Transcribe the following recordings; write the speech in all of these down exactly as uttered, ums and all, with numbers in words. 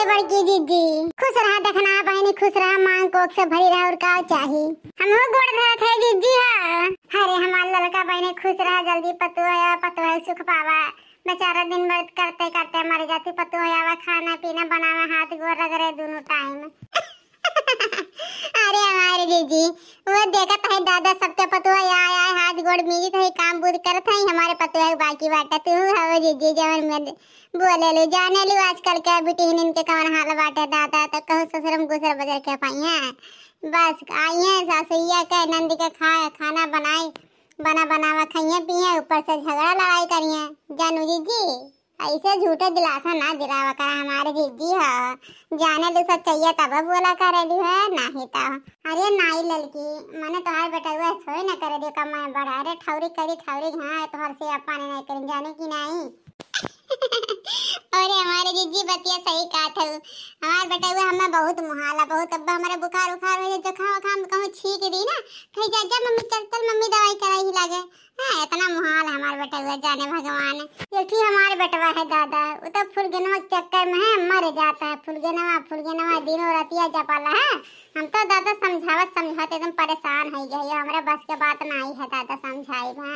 बड़की जिज्जी, खुश रहा देखना बहिनी, खुश रहा, मांग कोख से भरी रहा, और का चाही? हमहू गोड़ धरत है जिज्जी। हाँ, अरे हमार ललका बहिनी, खुश रहा, जल्दी पतोह आवा, पतोह सुख पावा। बेचारा दिन भर करते करते मर जाती, पतोह आवा, खाना पीना बनावे, हाथ गोड़ रगड़े दोनों टाइम। अरे हमारे जिज्जी, वो देखत है दादा, सबके पतोह आय आय हाथ गोड़ मीजत है, काम बूझ करत है, हमारे पतोह बाकी बाटा। तू हवे जिज्जी जवन में बोले लू, जाने लू आजकल के बिटिहनिन के कवन हाल बाटे दादा। तो कहूँ ससुरम गुसर बजर के पाइए, बस आइए सासुइया के नंद के खाए, खाना बनाई, बना बनावा खाइए पिए, ऊपर से झगड़ा लड़ाई करिए। जानू जिज्जी, ऐसे झूठे दिलासा ना दिलावा करा हमारे जिज्जी हो, जाने लू सच्चाइया तब बोला करे लू है, नाही तो। अरे नाई ललकी, मने तोहार बेटउआ थोड़े ना करे दियो कमाए बढ़ा। अरे ठौरी करी ठौरी, हाँ तोहार से पानी नहीं करी, जाने की नहीं। अरे हमारे जिज्जी बतिया सही कहत हऊ, हमार बेटउआ हमें बहुत मुहाला, बहुत। अब हमारे बुखार उखार हो जाए, जुकाम उखाम कहूँ छींक दी ना, कहीं जा जा मम्मी, चल चल मम्मी दवाई कराई ही लागे। हाँ, इतना मुहाल हमार बेटवा जाने भगवान। एक ही हमार बेटवा है दादा, वो तो फुलगेनवा के चक्कर में है, मर जाता है। फुलगेनवा, फुलगेनवा दिनों रतिया जपाला है। हम तो दादा समझावत समझावत एकदम परेशान हो गए। ये हमारे बस के बात नहीं है दादा, समझाई बा।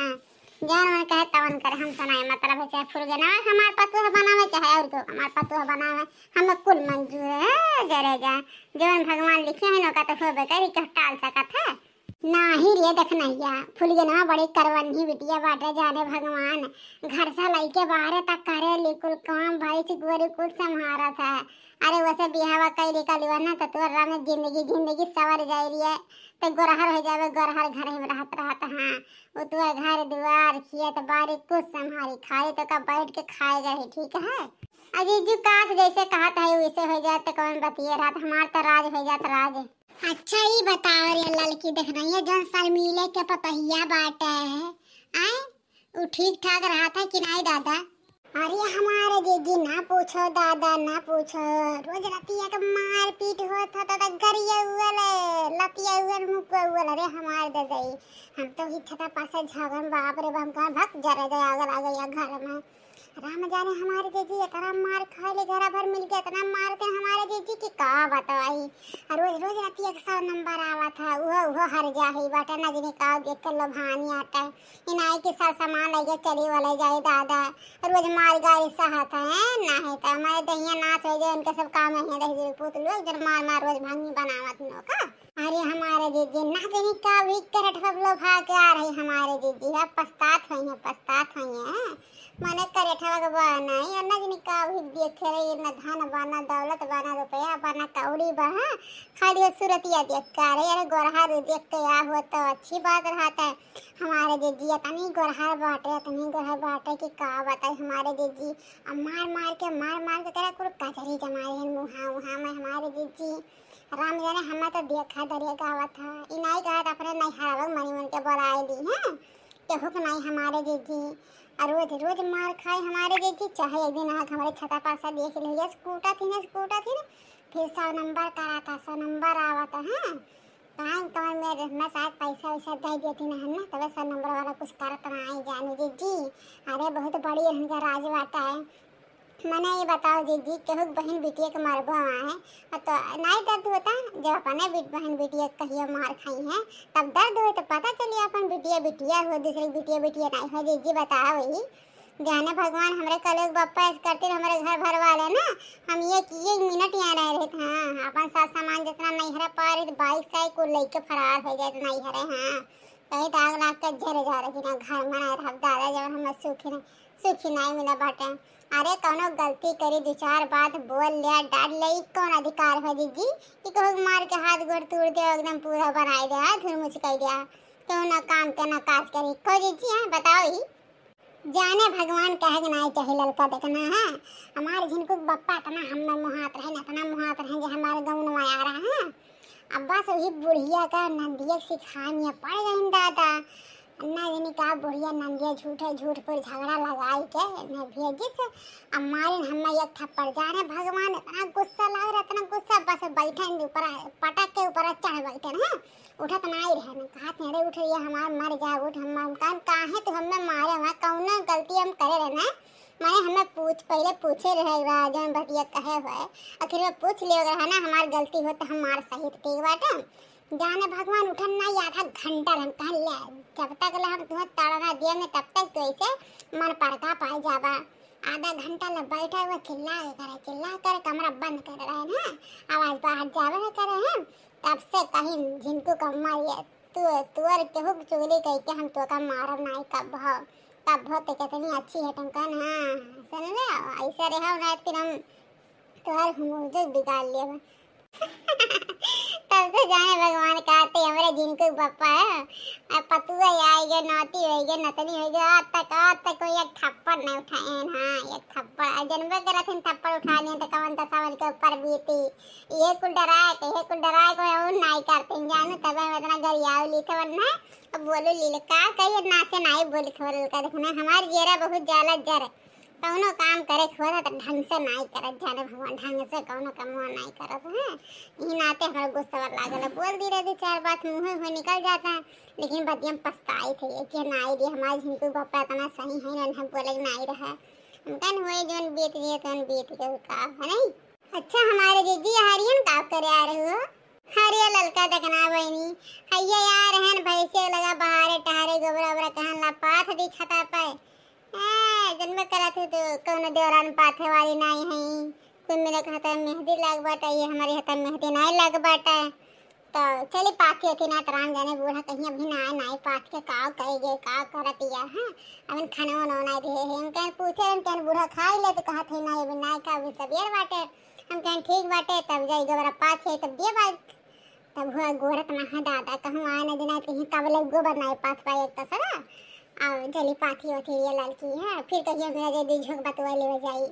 जौन मन कहे तवन करे, हम सुनाए मतलब है, चाहे फुलगेनवा के हमार पतोह बनावे, चाहे और को हमार पतोह बनावे, हमें कुल मंजूर है। जरे जा, जौन भगवान लिखे हैं, ओका तो होबे करी, केहू टाल सकत है? नाही रे देखनैया, फुलगेनवा बड़ी करवन्ही बिटिया बाटे, जाने भगवान। घर से लइके बाहरे तक करेली कुल काम, भैंस गोरू कुल संभारत है। अरे वैसे बियाहवा कइली कलुआ ना, तो तोर राम जिंदगी, जिंदगी सवर जाई रिये। तो गोरहर हो जावे, गोरहर घर में रहत रहत। हाँ, वो तो घर दुआर, खेत बाड़ी कुछ संभारी, खाली तो का बैठ के खाए रही, ठीक है? अजीजू काश जैसे कहत है वैसे हो जात, तो कौन बतिये रहत, हमार तो राज हो जात राज। अच्छा, ई बताओ रे ललकी, देखना ये जौन शर्मीले के पतहिया बाटे है, आय, उ ठीक ठाक रहत है कि नाई दादा? अरे हमारे जीजी ना पूछो दादा, ना पूछो, रोज रतिया के मारपीट होत है, तो गरिया उअल, लतिया उअल, मुकुआ उअल। अरे हमारे ददई, हम तो ही छता पासे झागन, बाप रे बाप, हम कहाँ भक जरे जाए, आग लागे या घर में। राम जाने हमारे जीजी इतना मार खाए ले, घरा भर मिलके इतना मारते हमारे जीजी कि का बताई। आ रोज रोज रतिया के सौ नंबर आवत है, उहो उहो हर जाही बाटे, नजनी का देख के लोभानी आटे। इनाई के सर सामान लइके चली वाले जाई दादा, रोज मार गारी सहत है, नाही तो हमारे दहिया नाच हो जाए, उनके सब काम है दही पूत लोग जन मार मार रोज भांगी बनावत नौका। अरे हमारे जीजी ना जानी का भी करठवा लोभा के आ रही हमारे जीजी, अब पछतात हुई है, पछतात हुई है। मने करठवा के बा नहीं, और ना जानी का भी देखे रही, ना धन बा, ना दौलत बा, ना रुपया बा, ना कौड़ी बा, हाँ? खाली वो सूरतिया देख के आ रही। अरे गोरहर देख के आ हो तो अच्छी बात रहत है। हमारे जीजी इतनी गोरहर बाटे, इतनी गोरहर बाटे कि का बताई हमारे जीजी। अब मार मार के, मार मार के तेरा कुल कचरी जमाए हैं मुहा उहा में हमारे जीजी। राम जाने, हमें तो देखा दरिया गावत है, ई नाई कहत अपने नैहरवा मनी मन के बोलाए ली हैं, केहू के नाई हमारे जीजी। आ रोज रोज मार खाए हमारे जीजी, चाहे एक दिन आके हमारे छता पासा देख लिया, कूटा थी ना, कूटा थी ना, फिर सौ नंबर करा था, सौ नंबर आवा था, हाँ। कहाँ तो मेरे, मैं शायद पैसा वैसा दे देती ना, है ना, तबे सौ नंबर वाला कुछ करत ना आई जानू जीजी। अरे बहुत बड़ी उनका राज बाटा है। मने ये बताओ जीजी, केहू के बहिन बिटिया के मारबो आए, और तो नाई दर्द होता, जब अपने बिट-, बहिन बिटिया के कहियो मार खाई है, तब दर्द होई तो पता चली अपन बिटिया बिटिया हो, दूसरे की बिटिया बिटिया नाई हो। जीजी बताओ ही, जाने भगवान हमरे कलयुग बप्पा ऐसे करते हमरे घर भर वाले ना, हम ये, ये मिनट यहाँ रह रहे थे, हाँ, अपन साथ सामान जितना नहीं हरा पा रहे थे, बाइक साइकिल लेके फरार हो जाए तो नहीं हरे, हाँ। कहीं तो आग लाग के जर जा रही ना, घर में नहीं रह दादा, जब हम सुखी नहीं, सुखी नहीं मिला बाटे। अरे कौनो गलती करी, दो चार बात बोल लिया, डांट ले, ई कौन अधिकार हो जीजी कि कहूँ मार के हाथ गोड़ तोड़ दे, एकदम पूरा बनाए दे, हाँ, धुरमुच कर दिया। तो ना काम के ना काज करी, को जीजी, हाँ, बताओ ही। जाने भगवान कहे के नाई चाही ललका देखना है। हमारे झिनकू के बप्पा इतना हमें मुहात रहे, इतना मुहात रहे जो हमारे गाँव में आ रहा है। अब बस वही बुढ़िया का नंदिया सिखान ये पड़ गई दादा। ना जानी का बुढ़िया नंदिया झूठे झूठ पर झगड़ा लगाई के ने भेजिस। अब मारिन हमें एक थप्पड़। जाने भगवान इतना गुस्सा लाग रहा, इतना गुस्सा, बस बैठे ऊपर, पटक के ऊपर चढ़ बैठे हैं। उठत नाई रहे ना, कहा तेरे उठ रही है हमार, मर जा उठ, हम, हम कहन काहे तू हमें मारे, वहाँ कौनो गलती हम करे रहे ना, माने हमें पूछ, पहिले पूछे रहे रहा, जौन बतिया कहे हुए, आखिर में पूछ लियो, अगर है ना हमार गलती हो तो हमार सही, तो ठीक बाटे। जाने भगवान उठन ना, आधा घंटा हम कहन ले, जब तक ले हम तुम्हें ताड़ना दिएंगे, तब तक तो ऐसे मन परका पाए जाबा। आधा घंटा ले बैठा हुआ चिल्ला के करे, चिल्ला कर कमरा बंद कर रहे ना, आवाज बाहर जावे न करे हैं। तब से कहीं झिनकू का मारिए, तू, तोर केहू के चुगली कह के हम तोका मारब नाई कब हो, कब हो। ते कितनी अच्छी है टंका ना, सुन ले, ऐसे रहो ना फिर हम तोहर मुंह बिगाड़ लेब। तब से जाने भगवान कहते हमरे झिनकू के पप्पा है, अब पतुआ आई गए, नाती हो गए, नतनी हो गए, आज तक, आज तक कोई एक थप्पड़ नहीं उठाए हैं। हाँ, एक थप्पड़, आज जनबे करत हैं, थप्पड़ उठा लिए तो कवन दशा उनके ऊपर बीती। ये कुल डराए के, ये कुल डराए के, वो नाई करते हैं, जानू, तबे हम इतना गरियाऊ ली थे, वरना अब बोलो लीले, का कहिए, ना से नाई बोली थे, बोल का देखना, हमार जेरा बहुत जाला जर। कौनो काम करे के होता तो ढंग से नाई करत, जाने भगवान ढंग से कौनो कमवा नाई करत है। यही नाते हमारे गुस्सा लागल है। बोल दी रहे दो चार बात मुँह में निकल जाता है, लेकिन बदिया में पछताई थे कि नाई रे, हमारे झिनकू के पप्पा इतना सही है ना, हम बोले नाई रहा। हम कहन हुए जौन बीत गए तौन बीत गए, का है नहीं। अच्छा हमारे जीजी हरियन का करे आ रहे हो? अरे ललका देखना बहनी, हैया यार हन भैंसे लगा बहारे टहारे गोबरा ओबरा कहन ला पाथ दी छता पे। ए, जन्म करत हो तो कौनो देवरान पाथे वाली नाई है। कोई मेरे कहता मेहंदी लग बाटे, ये हमारे हता मेहंदी नाई लग बाटे। तो चली पाथी होती ना, तो राम जाने बूढ़ा कहीं अभी ना आए, नाई पाथ के का करेगे, का करत या, हाँ? अबन खाना वाना नाई रहे हैं, हम कहें पूछे, हम कहें बूढ़ा खाई ले, तो कहत है नाई, अभी नाई का, अभी सबेर बाटे। हम कहें ठीक बाटे, तब जाई गोबरा पाथे, तब दे बात। तब हुआ गोरत ना है दादा, कहूँ आए ना दिना, कहीं कब ले गोबर नाई पाथ पाए एक तसरा। अब चली पाथी होती ये ललकी है, फिर कहिए मेरा जे दी झोंक बतुआ लेवे जाई।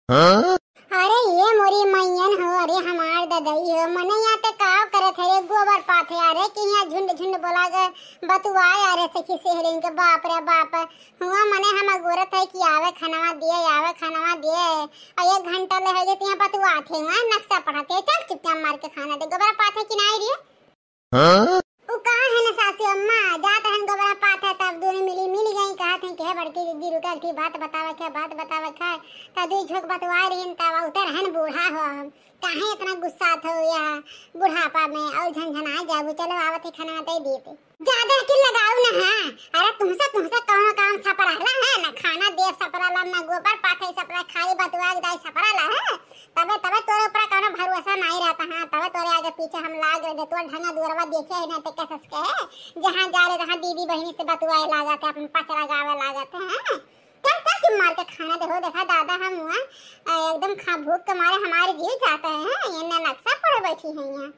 हाँ? अरे ये मोरी मैयन हो, अरे हमार ददई हो, मने यहाँ ते का करत है रे, गोबर पाथे, अरे कि यहाँ झुंड झुंड बोला गए, बतुआ, अरे सखी सहेलिन के, बाप रे बाप। हुआ मने हम अगोरत है कि आवे खानवा दिए, आवे खानवा दिए। और एक घंटा ले हो गए, तो यहाँ बतुआ थे, वहाँ नक्शा पढ़ाते, चल चुपचाप मार के खाना दे, गोबर पाथे कि नाई रे। हाँ? उ कहा है ना सासू अम्मा, जात रहन गोबरा पाथे, तब दोनों मिली मिल गई, कहत हैं कि हे बड़की दीदी रुका, एक ठे बात बतावे के, बात बतावे के। तब दुई झोंक बतुआ रही, तब उतर हन बूढ़ा हो हम। काहे इतना गुस्सा थो या बुढ़ापा में, और झनझना जाबू, चलो आवत है खाना दे देते। ज्यादा अकिल लगाऊ ना है। अरे तुमसे, तुमसे कौनो काम सपराला है, ना खाना दे सपराला, ना गोबर पाथे सपरा, खाली बतुआ के दाई सपराला है। तबे, तबे तोरे ऊपर कौनो भरोसा नाई रहता है, तबे तोरे आगे पीछे हम लाग रहे, तोर ढंगा दुअरवा देखे है ना, ते कैसे के है, जहाँ जा रहे, तहाँ दीदी बहिनी से बतुआए लागत है, अपन पचरा गावे लागत है, हाँ? चल, चल, चुप मार के खाना दे हो, देखा दादा, हम हुआ, आ, एकदम खा, भूख के मारे हमारे जीव जाते हैं, हाँ? ये ना नक्शा पड़े बैठी है यहाँ।